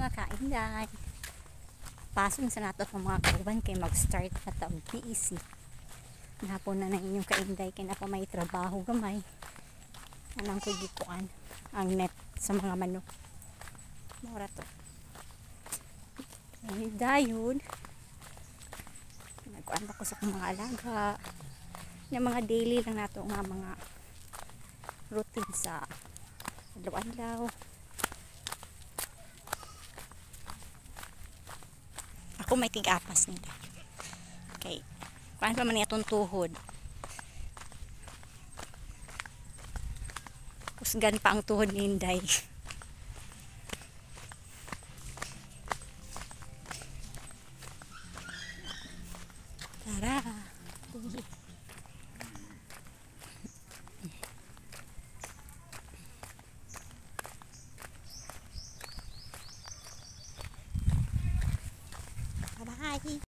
Mga kainday. Pasong sa nato ang mga kauban kay mag-start na ta og BEC. Nahapon na ng inyong kainday kay napa may trabaho gamay. Anang ko gikuan ang net sa mga manok. Mora to. Ay, dayon. Nagkuan pa ko sa akong mga alaga. Na mga daily lang nato nga mga routine sa adlaw-adlaw. Ako may tig-apas nila. Kay kuan pa man niya atong tuhod. Kusgan pa ang tuhod ni Inday. Tara. Bye-bye.